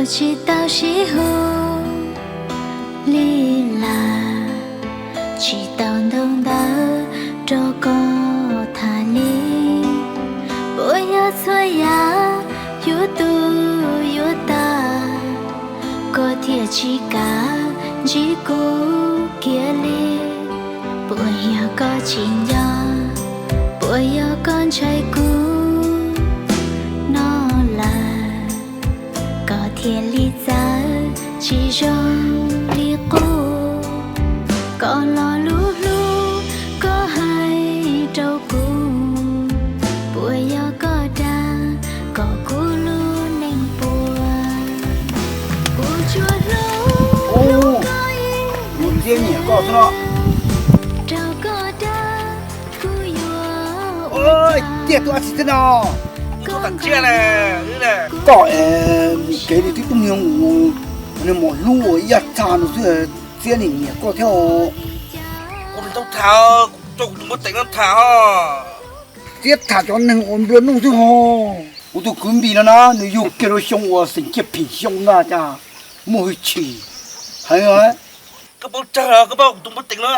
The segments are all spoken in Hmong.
Tsis tau sib hu li lawm, tsis tau ntau ntawv rau koj tham li. Puas yog txhua yam yuav tu yuav tas, koj thiaj tsis kam ntsib kuv kiag li? Puas yog koj tsis nco, puas yog koj ntshai kuv no lawm, koj thiaj li txawv tsis zoo li qub? Koj lo lus hlub koj hais rau kuv, puas yog koj dag kom kuv lub neej puas? Kuv tsuas hlub hlub koj ib leeg xwb, rau koj dag kuv yuav ua cas? Tiag tus ab tsi thiab no? Koj kev li twb tub niag mus, niag mos hlub ua ib yam txha no xwb, Txiab nim nyiam koj thiab. Kuv tsis tau tham, kuv coj kuv tus npua teem no tham os. Txiab tham cov neeg uas nplua nuj xwb ho. Kuv tus kwv Npis no na, nws yug kiag rau xyoo uas xeem Ciaj Phim xyoo ntag cas muaj hwj chim heev. Koj paub tsawg los koj paub kuv tus npua teem no,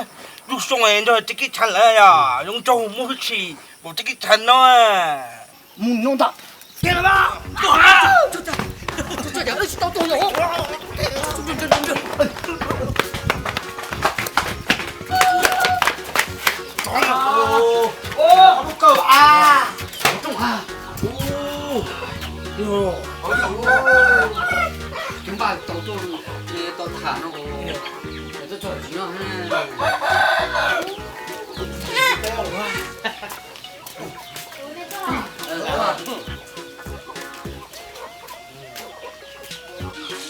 yug xyoo nrog Tsev Kib Tshav lawm yog zoo nraug muaj hwj chim npaum Tsev Kib Tshav no. Mus no ntag.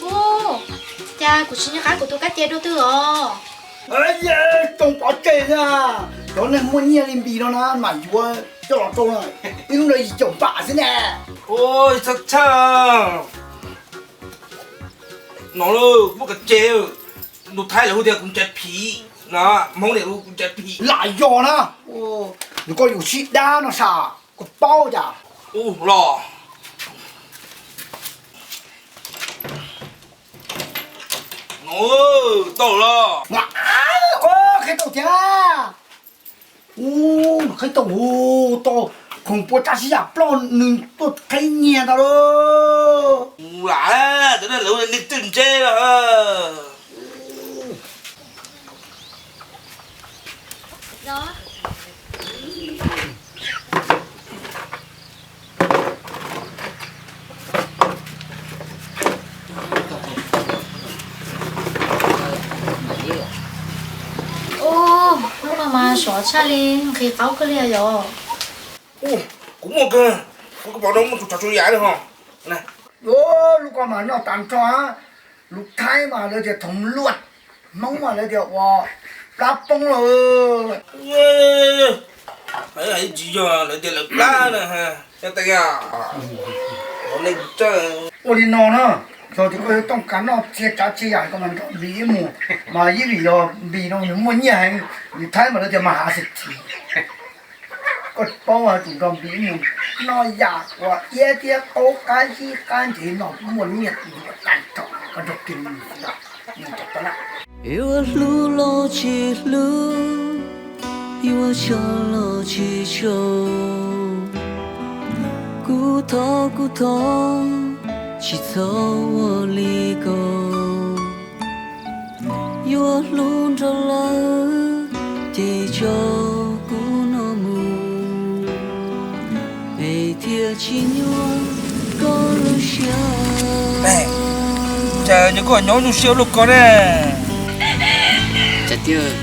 Ub, cas kuv tsis nco qab kuv tus kab ce dua twg os? Tsoom pov tseg na, cov neeg muaj nyiaj li Npis no na mas yuav coj los rau na, ib lub ntawd yim caum npam xwb ne. Ua txhawj txhawj no, muaj kab ce, tus Thaib lawv hu tias kuv ntsav phiv no, Hmoob tias kuv ntsav phiv. Lam yog na, nws koj yuav sib dab no sas, koj paub cas? Ub los, tau los. Qhib tau thiab. Ub, qhib tau, tau khoom pua tsab sib yam ploj nws tuaj qhib nyiag ntag lauj. Ua, cov no lawv neeg twg ntse los. Ub, lub no mas sov tshaj li, nqhis qaub kawg li yom. Kuv muaj kawg, kuv pom no muaj tus tsov tsuas yam li ho. Lub ko mas noj tas nrho, lus Thaib mas lawv tias thoov luaj, Hmoob mas lawv tias ua plab poob lawm. Tsis yog lawv tias lawv plab na, ua li no na, yog tias koj yuav tooj kas noj txhia tsav txhia yam koj mas nrog Npis ib mus, mas ib vim yog Npis no nws muaj nyiaj heev, lus Thaib mas lawv tias mas hav xim thim. Koj paub tsum nrog Npis mus noj yam uas iab thiab qaub qab zib qab ntev no muaj nyiaj tag nrho, koj nrog kiag nws mus xwb, nws tau na. Yuav hlub los tsis hlub, yuav tso los tsis tso, kuv thov kuv thov tsis txhob ua li ko. Yuav hlub nrog lawv ces tso kuv no mus, es thiaj tsis nyuaj koj lub siab. Cas nyob koj nyob nyuaj siab ua luaj ko ne? Cas tiag,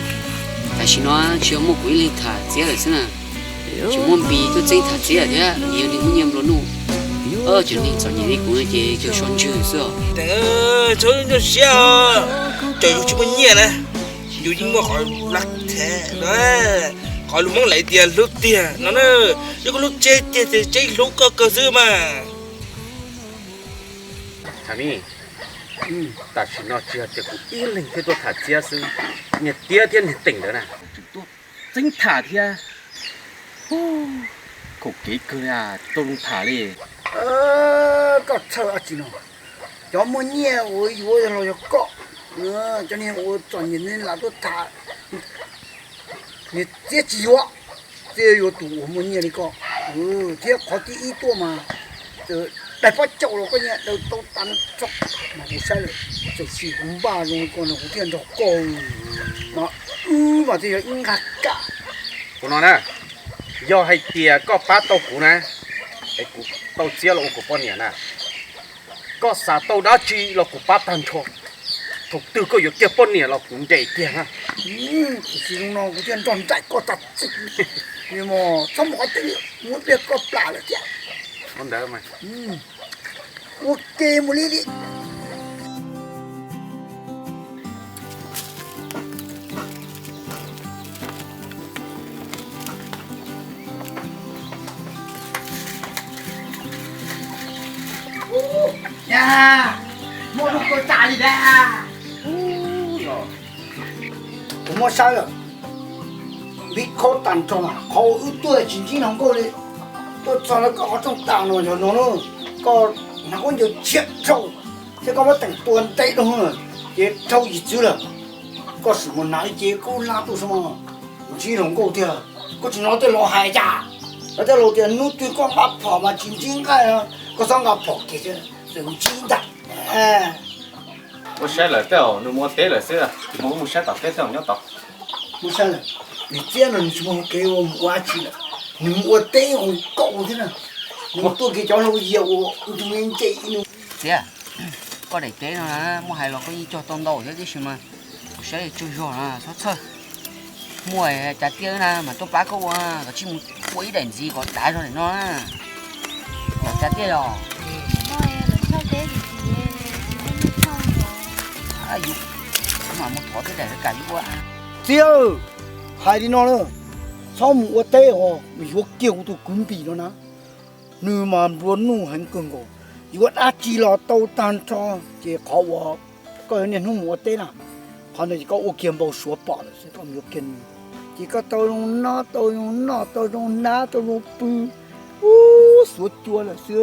tam sim no tsis yog muaj kuv ib leeg tham Txiab lawm xwb na. Tseem muaj Npis tuaj txeeb tham Txiab thiab, yog neeg muaj nyiaj nplua nuj. Cov neeg txom nyem li kuv no ces cov so ntswg xwb os. Txhob nyuaj siab, txawm yus tsis muaj nyiaj na, yus yeej muaj qhov lab thev, qhov lus Hmoob lawv tias hlub tiag no na. Yog koj hlub Txiab tiag ces Txiab hlub koj kawg xwb mas. Tham Mib, tam sim no tsis yog tias kuv ib leeg thiaj tuaj tham Txiab xwb, niag Tiab thiab niag Teem ntawd na tseem tuaj txeeb tham thiab. Khaum kev kawg li, tsis tau zoo tham li. Koj txhawj dab tsi no? Cov muaj nyiaj uas yuav los yog koj, cov niag uas txom nyem ne lam tuaj tham, niag txiab tsis yuav, txiab yuav tus uas muaj nyiaj li koj. Thiab qhov thib ib tuaj mas daig pob caus los koj yeej daws tau tag nrho, mas kuv saib lawm, txawm sis kuv npaj zoo li ko no kuv thiaj nrog koj, mas wb mas thiaj yog ib nqag kam. Kuv no na, yog hais tias koj pab tau kuv na, es kuv tau txiab los ua kuv poj niam na. Koj xav tau dab tsi los kuv pab tag nrho. Thaum twg koj yuav kiag poj niam los kuv nres kiag na. Kuv tsis zoo no kuv thiaj nrog nraim koj tag txij. Txhob mus qhov twg, muab pliag koj plam lawm thiab. Ua ke mus li li. Muaj lub kua tas li dab. Kuv muab saib lawm, vib khaub tag nrho, qhov uas wb tuaj tsis ntsib hluas nkauj li. Tuaj txog lawv koj qhov rooj tas no yog no na, koj hnav khaub ncaws tshiab dhau, thiab koj muab teem tua ntev dhau, ces dhau yim txwv lawm. Koj sim mus hnav ib ce khaub hlab tuaj saib mas ntsib hluas nkauj tiag. Koj tsis hnov tej laus hais cas? Lawv tej laus tias hnub twg koj nqa phom mas tsis ntsib nqaij, koj txhob nqa phom kiag, txawm ntsib ntag. Muab saib lawm tej zaum nws mus ua teb lawm xwb, tsis muaj mus saib tom teb tej zaum nyob tod. Muab saib lawm, nws txiab no nws tsis muaj hauv kev ua mus ua dab tsi lawm, nws mus ua teb ua kaum thiab na, nws tuaj kiag cov hlau yias uas ntug nce ib nus. Txiab, koj daim teb no na muab hais los koj yeej cog tau ntau thiab tiam sis mas kuv saib tsaug zog na txhob txhawj. Muaj cas tiaj na mas tuaj pab koj ua, koj cia li mus ua ib daim ntxiv kom dav zog daim no na. Yog cas tiaj yog? Yus, kuv mam mus thov thiab daim kam yus ua. Txiab, hais li no na, txhob mus ua teb os, yuav kiag kuv tus kwv Npis no na. Nws mas nplua nuj heev kawg nkaus, yuav dab tsi los tau tag nrho. Ces qhov uas koj yuav niaj hnub mus ua teb na, qhov ntawd ces koj ua kiag npau suav pom lawm xwb, koj mus yuav kiag nws, ces koj tau zoo noj, tau zoo noj, tau zoo hnab, tau zoo pw, ub, xuav cua lawm xwb.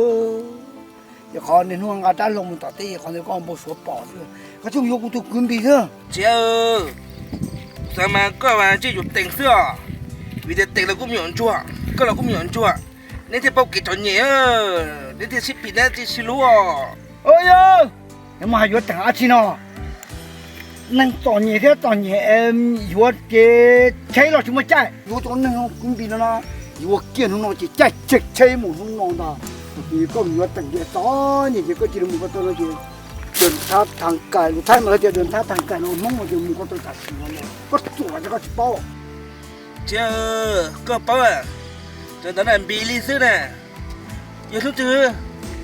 Ces qhov niaj hnub nqa rab hlau mus tom teb, qhov ntawd koj npau suav pom xwb, koj thiaj mus yuav kuv tus kwv Npis xwb. Txiab, xav mas koj mas tsis yuav Teem xwb os, vim tias Teem los kuj me nyuam ntsuag, koj los kuj me nyuam ntsuag, neb thiaj paub kev txom nyem, neb thiaj sib phim neb thiaj sib hlub os. Yog, neb mas hais yuav Teem dab tsi no? Neeg txom nyem thiab txom nyem yuav ces tsheb los tsis muaj caij, yuav cov neeg kwv Npis no na, yuav kiag hnub no ces caij tseg tsheb mus hnub no ntag. Koj yuav Teem ces txom nyem ces koj cia li mus ko taw no ces, dua nthab thaj kais, lus Thaib mas lawv tias dua nthab thaj kais no, Hmoob no ces mus ko taw tam sim no, koj ruam ces koj tsis paub. Txiab, koj paub, cov ntawd na Npis li xwb na, yog hnub twg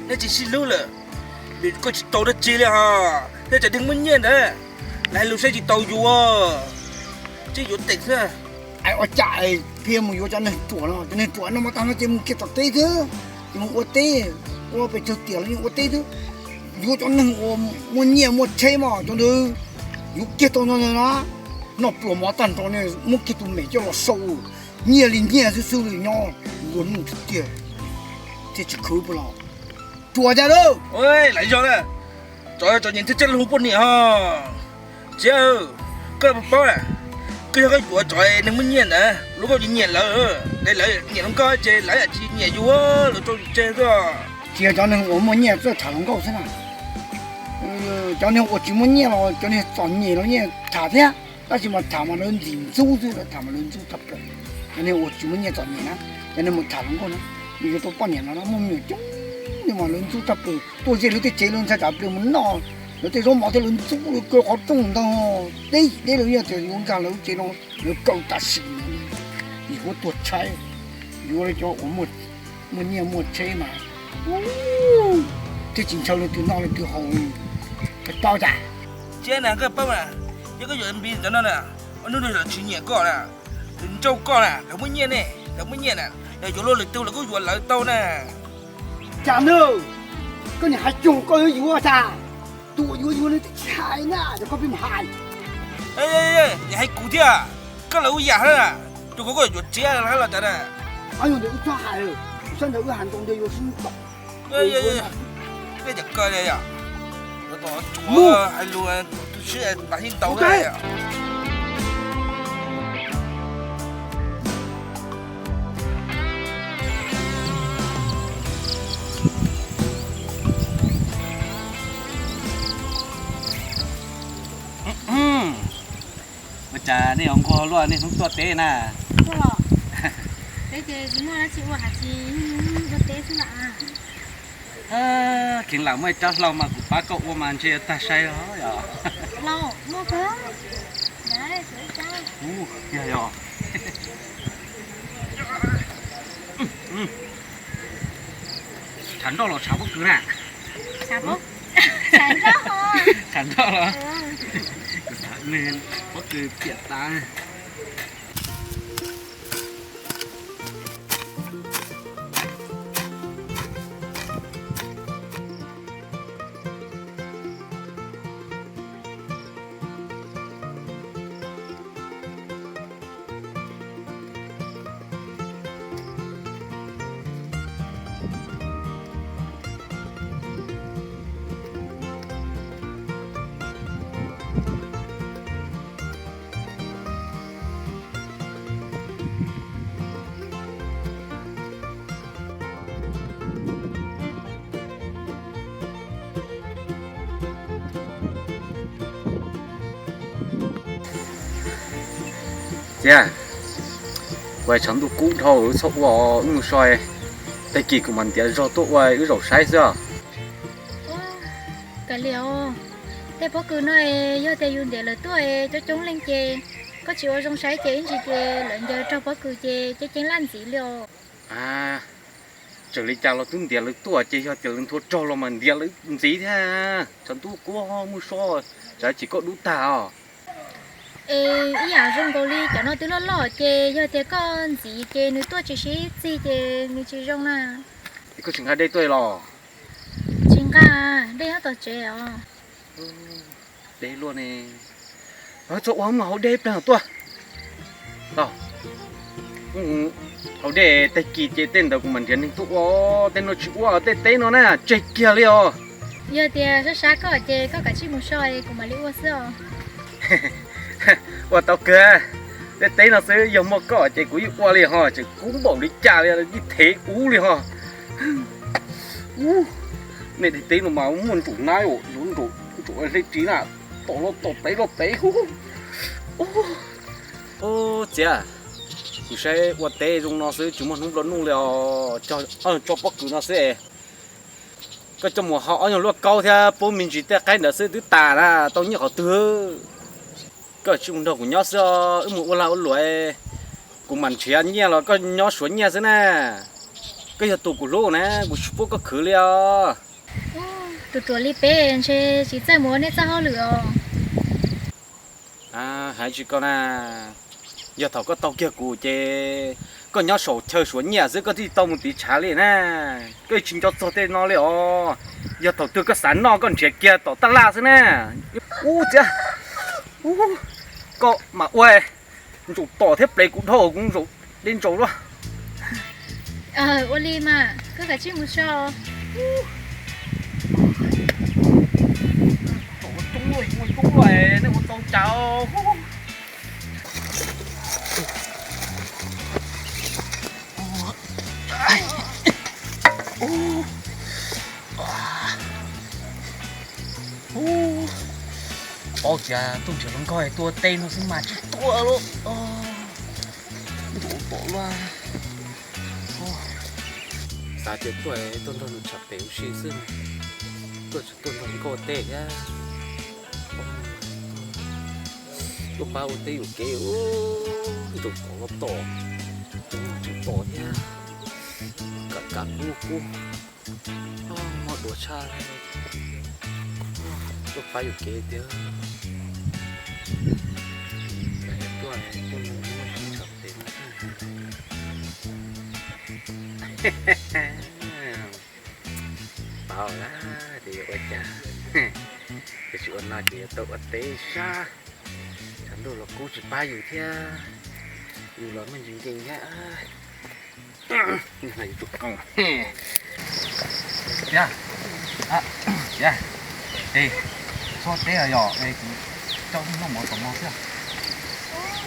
neb tsis sib hlub lawm, vim koj tsis tau dab tsi li hos, thiab cov neeg muaj nyiaj ntawd, lawv hais lus saib tsis taus yus, tsis yuav Teem xwb. Ua cas thiaj mus yuav cov neeg ruam no, cov neeg ruam no mas tag no ces mus kiag tom teb xwb, ces mus ua teb, ua pes tsawg tiam los yeej ua teb xwb. Yuav cov neeg uas muaj nyiaj muaj tsheb mas cov ntawd yuav kiag tau no na, noj pluas mov tag nrho ne, muab kiag tus mem coj los sau, nyiaj li nyiaj xwb xwb li nyob, nplua nuj tiag tiag, thiaj tsis khwv puas los. Ruam cas lauj? Lawv yog na, txom nyem thiaj tsis hu poj niam hos. Txiab, koj puas paub na, koj yog koj yuav cov neeg muaj nyiaj ntawd, luag koj tsis nyiam lawv, lawv nyiam luag koj ces lawv tsis nyiam yus, lawv rau yus tseg xwb. Tsis yog cov neeg uas muaj nyiaj txawj tham hluas nkauj xwb na, cov neeg uas tsis muaj nyiaj los cov neeg txom nyem los yeej tham thiab, tab sis mas tham mas lawv ntxim ntxub xwb, lawv tham mas lawv ntxub tag plaws. Cov neeg uas tsis muaj nyiaj txom nyem na, cov neeg mus tham hluas nkauj na, nws yuav tau poj niam no muaj me nyuam coob li mas lawv ntxub tag plaws, tuaj ze lawv tej tsev lawv ntxhais tsav plaws mus noj lawv tej zaub mov thiab lawv ntxub lawv kaw qhov rooj ntag, deb deb lawv yeej tias yuav nkag lawv tsev no, lawv kaw tam sim no, yuav tuag tshaib, yuav li cov uas muaj nyiaj muaj tsheb mas thiaj tsis ntshaw leej twg noj leej twg haus, paub cas? Txiab na, koj paub na, yog koj yuav Npis ntawd no na, hnub no lawv tsis nyiam koj na, lawv nrauj koj na, lawv muaj nyiaj ne, lawv muaj nyiaj na, lawv yuav luag lwm tus lawv kuj yuav lawv tau na. Cas nawb, koj niam hais cuag koj yuav yuav tas, tus uas yuav yuav nws twb tsis hais na, ces koj pheej mus hais. Niam hais kuv thiab, koj lawv ua yam hab, tus kuv koj yuav Txiab hab los tas na. Ob yog ntawd wb txhob hais, sab ntawd wb hais ntau ntawd yuav sib ntaus. Koj cov ko yog Mus. Ua cas nej yuav nquag luaj niaj hnub tuaj teb na? Tuaj los, teb ces tsis muaj dab tsi ua, has tsis ua teb xwb las. Kheev lam muaj ib rab hlau mas kuv pab koj ua mas ntshe yuav tag sai os. Hlau muaj kawg. Yog yog. Tshav nroj los tshav pob kws na? Tshav nroj los? Pob kws piam tas. Txiv, kuv tshav ntuj kub dhau, wb txhob ua, wb mus so, tag kis kuv mam ntiav zog tuaj ua wb zaum saib xwb os. Kav liam os, tej pob kws no yog tias yus ntiav lawv tuaj coob coob leej ces koj tsis ua zoo saib ces ib ntsis ces lawv ncaws raug pob kws ces ceeb ceeb laj ntxiv li os. Txawm li cas los twb ntiav lawv tuaj ces yog tias lawv nthua raug los mas ntiav lawv ntxiv thiab. Tshav ntuj kub mus so, tsam ib chim koj dub tag os. Es ib yam zoo nkaus li cov no twb loj loj ces yog tias koj ntxiv ces nws tuaj tsis sib txig ces nws tsis zoo na. Es koj tsis nqa dej tuaj los? Tsis nqa, dej nyob tom tsev os. Deb luaj ne. Txhob ua, mus haus dej ib pliag tuaj. Haus dej tag kis ces tej ntawd kuv mam nrhiav neeg tuaj ua, tej no tsis ua, tej teb no na tseg kiag li os. Yog tias sab sab koj ces koj kav tsij mus so, kuv mam li ua xwb os. Ua tau kawg, tej teb no xwb yog muaj koj ces kuv yeej ua li ho, tseem kub npaum li cas li, yeej thev ub li ho. Nej tej teb no mas muaj ntsaum nab, ntsaum hleb ris na, tom loj tom pem loj pem. Txiv, kuv saib ua teb zoo no xwb tsis muaj hnub nplua nuj li os, tso pob kws no xwb. Koj coj mus hau ob nyuag luaj kaub thiab pub me ntsis tej qaib ntawd xwb twb tas na, tau nyiaj qhov twg. Koj tsis mus nrog kuv nyob xwb os, wb mus ua lag ua luam, kuv mam nrhiav nyiaj los koj nyob suav nyiaj xwb na. Koj yog tus kuv hlub na, kuv tsis pub koj khwv li os. Tus ruam li peb ntshe tsis txawj mus ua nej txoj hauj lwm os. Hais tsis koj na, yog thaum koj tau kiag kuv ces koj nyob saum chaw suav nyiaj xwb koj thiaj tau mus tiv tshav li na. Koj tsis nco txog tej no li os. Yog thaum twg koj xav noj koj nrhiav kiag tom taj laj xwb na. Ub txiv, koj mam ua, ntsaum tom thiab plev kuv dhau kuv ntsaum deb ntsaus luaj. Ua li mas koj kav tsij mus so. Coob luaj, coob luaj, nej ua tau cas. Paub tias tuaj nrhiav hluas nkauj tuaj teb no xwb mas tsis tuaj lawm. Ntuav tom luaj. Xav tias tuaj tuaj nrog nws tsham pem ua si xwb, tuaj tsis tuaj nrog nkauj teb thiab. Tuaj pab ua teb yuam kev, ntuav tom los tom, tsis tom thiab. Kam kam kub kub, mob duav tshaj. Tuaj pab yuam kev tiag. Tuaj, tuaj nrog nws tsham pem. Paub lawm tias yuav ua cas, yog tsis ua no ces yuav tau ua teb sab. Tshav ntuj los kub tsis pab yus thiab, yus los muaj ntsis nkees thiab. Yus tus koob. Tiag, tiag, Es txhob teb yom, es kuv coj nej noj mov tom no xwb.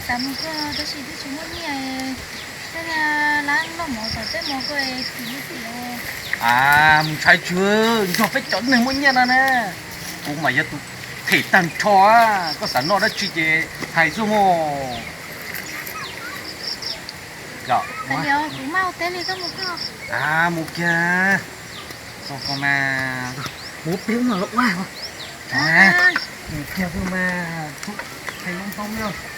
Xav mus kawg tab sis twb tsis muaj nyiaj, tej lab noj mov tom tej mov koj es kuv li tim. A, mus ntshai tsw, nrog peb cov neeg muaj nyiaj no na, kuv mas yog tus them tag nrho. Koj xav noj dab tsi ces hais xwb mog. Kuv maj ua teb li koj mus koj. A, mus kiag. Txog ko mas, mus peb ua los ua. Mus kiag xwb mas, hais zoo ntau li.